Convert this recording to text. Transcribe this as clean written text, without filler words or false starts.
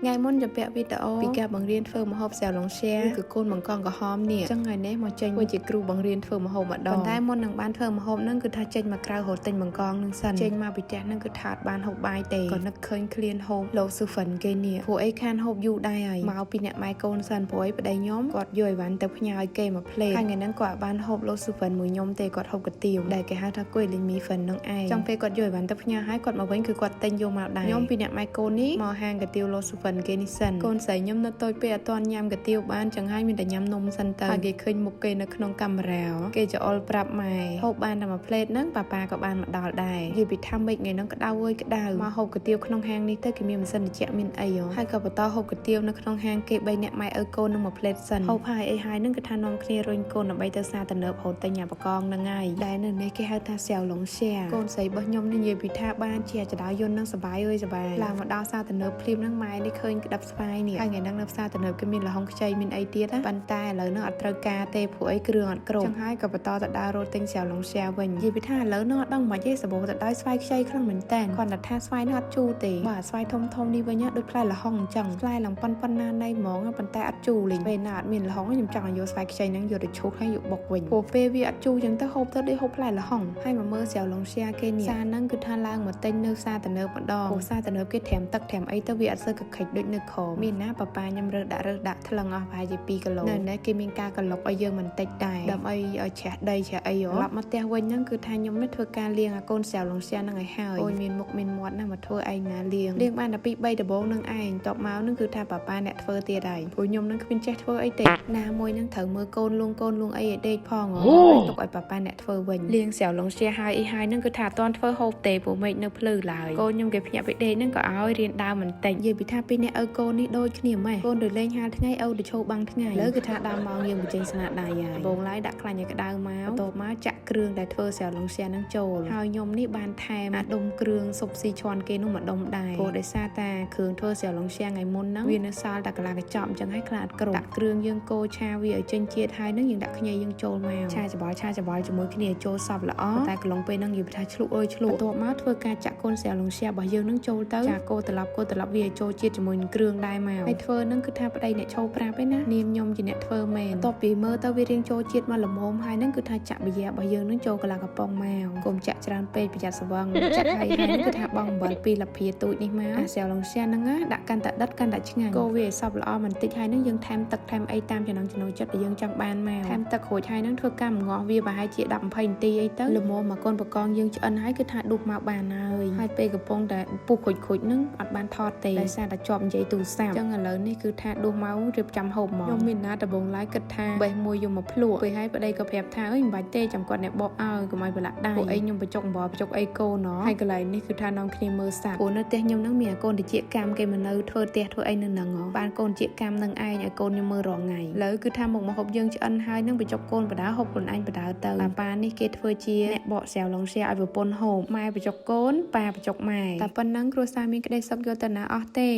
ថ្ងៃមុនจะពាក់វីដេអូពីការបង្រៀនធ្វើម្ហូប小龍蝦ឬក៏កូនបង្កងក្រហមនេះអញ្ចឹងថ្ងៃនេះមកចេញធ្វើជាគ្រូបង្រៀនធ្វើម្ហូបម្ដងប៉ុន្តែមុននឹងបានធ្វើម្ហូបហ្នឹងគឺថាចេញមកក្រៅរត់ទិញបង្កងនឹងសិនចេញមកពីផ្ទះហ្នឹងគឺថាអត់បានហូបបាយទេក៏នឹកឃើញឃ្លានហូបលោកស៊ូហ្វិនគេនេះព្រោះអីខានហូបយូរដែរហើយមកពីអ្នកម៉ែកូនសិនព្រោះអីប្តីខ្ញុំគាត់យកអីវ៉ាន់ទៅផ្ញើឲ្យគេមួយភ្លេតហើយថ្ងៃហ្នឹងគាត់អត់បានហូបលោកស៊ូហ្វិនមួយខ្ញុំទេគាត់ហូបកាទៀវដែលគេហៅថាគុយលីងមីហ្វិននឹងឯងចង់ពេលគាត់យកអីវ៉ាន់ទៅផ្ញើឲ្យគាត់មកវិញគឺគាត់ទិញយកមកដែរខ្ញុំពីអ្នកម៉ែកូននេះមកហាងកាទៀវលោកស៊ូហ្វិនគេនេះសិនកូនស្រីខ្ញុំនៅតូចពេកអត់ទាន់ញ៉ាំកាទៀវបានចឹងហើយមានតែញ៉ាំនំសិនទៅហើយគេឃើញមុខគេនៅក្នុងកាមេរ៉ាគេចអុលប្រាប់ម៉ែហូបបានតែមួយភ្លេតហ្នឹងប៉ាប៉ាក៏បានមកដល់ដែរនិយាយពីថាម៉េចថ្ងៃហ្នឹងក្តៅអើយក្តៅមកហូបកាទៀវក្នុងហាងនេះទៅគេមានម៉ាស៊ីនត្រជាក់មានអីហ៎ហើយក៏បន្តហូបកាទៀវនៅក្នុងហាងគេ3នាក់ម៉ែឪកូននឹងមួយភ្លេតសិនហូបហើយអីហើយហ្នឹងគឺថានាំគ្នារុញកូនដើម្បីទៅសាទំនើបហូតទិញអាបកងហ្នឹងហើយដែលនៅនេះគេហៅថា小龍蝦កូនស្រីរបស់ខ្ញុំនេះនិយាយពីថាបានជាចដៅយន្តហ្នឹងសបាយអើយសបាយឡើងមកដល់សាទំនើបភ្លាមហ្នឹងម៉ែនេះឃើញក្តាប់ស្វាយនេះហើយថ្ងៃហ្នឹងនៅផ្សារទំនើបគេមានល្ហុងខ្ចីមានអីទៀតណាប៉ុន្តែឥឡូវហ្នឹងអត់ត្រូវការទេព្រោះអីគ្រឿងអត់គ្រប់ចឹងហើយក៏បន្តទៅដើររត់ទិញ小龍蝦វិញនិយាយពីថាឥឡូវហ្នឹងអត់ដឹងមិនទេសបោទៅដោយស្វាយខ្ចីខ្លាំងមែនតើគ្រាន់តែថាស្វាយហ្នឹងអត់ជូរទេបាទស្វាយធំធំនេះវិញដូចផ្លែល្ហុងអញ្ចឹងផ្លែឡើងប៉ុនប៉ុណ្ណាណៃហ្មងប៉ុន្តែអត់ជូរលេងពេលណាអត់មានល្ហុងខ្ញុំចង់ឲ្យយកស្វាយខ្ចីហ្នឹងយកទៅឈូសហើយយកបុកវិញព្រោះពេលវាអត់ជូរអញ្ចឹងទៅហូបទៅដូចហូបផ្លែល្ហុងហើយមកមើល小龍蝦គេនេះសាហ្នឹងគឺថាឡើងមកទិញនៅផ្សារទំនើបម្ដងព្រោះផ្សារទំនើបគេត្រាំទឹកត្រាំអីទៅវាអត់សូវកខិចដូចនៅក្រោមមានណាប៉ាប៉ាខ្ញុំរើសដាក់រើសដាក់ថ្លឹងអស់ប្រហែលជា2គីឡូនៅនេះគេមានការក្លុកឲ្យយើងបន្តិចដែរដើម្បីឲ្យជ្រះដីជ្រះអីហ៎ឡប់មកផ្ទះវិញហ្នឹងគឺថាខ្ញុំនេះធ្វើការលាងអាកូន小龍蝦ហ្នឹងឲ្យហើយអូយមានមុខមានមាត់ណាស់មកធ្វើឯងណាលាងលាងបានតែ2 3ដបងនឹងឯងតបមកហ្នឹងគឺថាប៉ាប៉ាអ្នកធ្វើទៀតហើយព្រោះខ្ញុំហ្នឹងគ្មានចេះធ្វើអីទេណាមួយហ្នឹងត្រូវមើលកូនលួងកូនលួងអីឲ្យដេកផងហ៎ទុកឲ្យប៉ាប៉ាអ្នកធ្វើវិញលាង小龍蝦ហើយអីហើយហ្នឹងគឺថាអត់ទាន់ធ្វើហូបទេព្រោះមេឃនៅភ្លឺឡើយកូនខ្ញុំគេភ្ញាក់ពីដេកហ្នឹងក៏ឲ្យរៀនដើមបន្តិចនិយាយពីថាពីអ្នកឪកូននេះដូចគ្នាម៉េះកូនទៅលេងហាលថ្ងៃឪទៅឈោបាំងថ្ងៃលើគឺថាដល់ម៉ោងយើងបញ្ចេញស្នាដៃហើយដំបងឡើយដាក់ខ្លាញ់ឲ្យក្តៅមកបន្ទាប់មកចាក់គ្រឿងដែលធ្វើ小龍蝦ហ្នឹងចូលហើយខ្ញុំនេះបានថែមអាដុំគ្រឿងស៊ុបស៊ីឈွန်គេនោះមកដុំដែរព្រោះដោយសារតាគ្រឿងធ្វើ小龍蝦ថ្ងៃមុនហ្នឹងវានៅសល់តែកន្លះកញ្ចប់អញ្ចឹងហើយខ្លាចអត់គ្រប់ដាក់គ្រឿងយើងកូរឆាវាឲ្យចេញជាតិហើយហ្នឹងយើងដាក់ខ្ញីយើងចូលមកឆាច្បល់ឆាច្បល់ជាមួយគ្នាឲ្យចូលសព្វល្អតែកន្លងពេលហ្នឹងនិយាយថាឆ្លុះអើយឆ្លុះបន្ទាប់មកធ្វើការចាក់កូន小龍蝦របស់យើងហ្នឹងចូលទៅចាកូរត្រឡប់កូរត្រឡប់វាឲ្យចូលជាតិជាមួយនឹងគ្រឿងដែរមកហើយធ្វើហ្នឹងគឺថាប្តីអ្នកឈោប្រាប់ឯណានាមខ្ញុំជាអ្នកធ្វើមែនបន្ទាប់ពីមើលទៅវារៀងចូលជាតិមកល្មមហើយហ្នឹងគឺថាចាក់បយ៉ារបស់យើងហ្នឹងចូលកន្លះកំប៉ុងមកកុំចាក់ច្រើនពេកប្រយ័ត្នស្វឹងចាក់ហើយហើយហ្នឹងគឺថាបងអំបិលពីរលាភាទូចនេះមកអា小龍蝦ហ្នឹងណាដាក់កាន់តែដិតកាន់តែឆ្ងាញ់កូរវាឲ្យសព្វល្អបន្តិចហើយហ្នឹងយើងថែមទឹកថែមអីតាមចំណង់ចំណូលចិត្តដែលយើងចង់បានមកថែមទឹករួចហើយហ្នឹងធ្វើការម្ងាស់វាប្រហែលជា10 20នាទីអីទៅល្មមមកកូនបកងយើងឆ្អិនហើយគឺថាដួសមកបានហើយហើយពេលកំពុងតែពុះខូចខូចហ្នឹងអត់បានថតទេដោយសារតែជាប់និយាយទូរស័ព្ទអញ្ចឹងឥឡូវនេះគឺថាដួសមករៀបចំហូបមកខ្ញុំមានណាដំបងឡើយគិតថាបេះមួយយកមកភ្លក់ពេលហើយប្តីក៏ប្រាប់ថាអើយមិនបាច់ទេចាំគាត់អ្នកបកឲ្យកុំឲ្យប្រឡាក់ដៃពួកអីខ្ញុំបញ្ចុកអំបិលបញ្ចុកអីកូនណហើយកន្លែងនេះគឺថានាំគ្នាមើលសត្វព្រោះនៅផ្ទះខ្ញុំហ្នឹងមានអាកូនតិចកម្មគេមកនៅធ្វើផ្ទះធ្វើអីនៅហ្នឹងបានកូនជាកម្មនឹងឯងឲ្យកូនខ្ញុំមើលរាល់ថ្ងៃឥឡូវគឺថាមុខមកហូបយើងឆ្អិនហើយនឹងបញ្ចុកកូនបដាហូបខ្លួនឯងបដាទៅប៉ាប៉ានេះគេធ្វើជាអ្នកបក小龍蝦ឲ្យប្រពន្ធហូបម៉ែបញ្ចុកកូនប៉ាបញ្ចុកម៉ែតែប៉ុណ្ណឹងគ្រួសារមានក្តីសុខយកទៅណាអស់ទេ។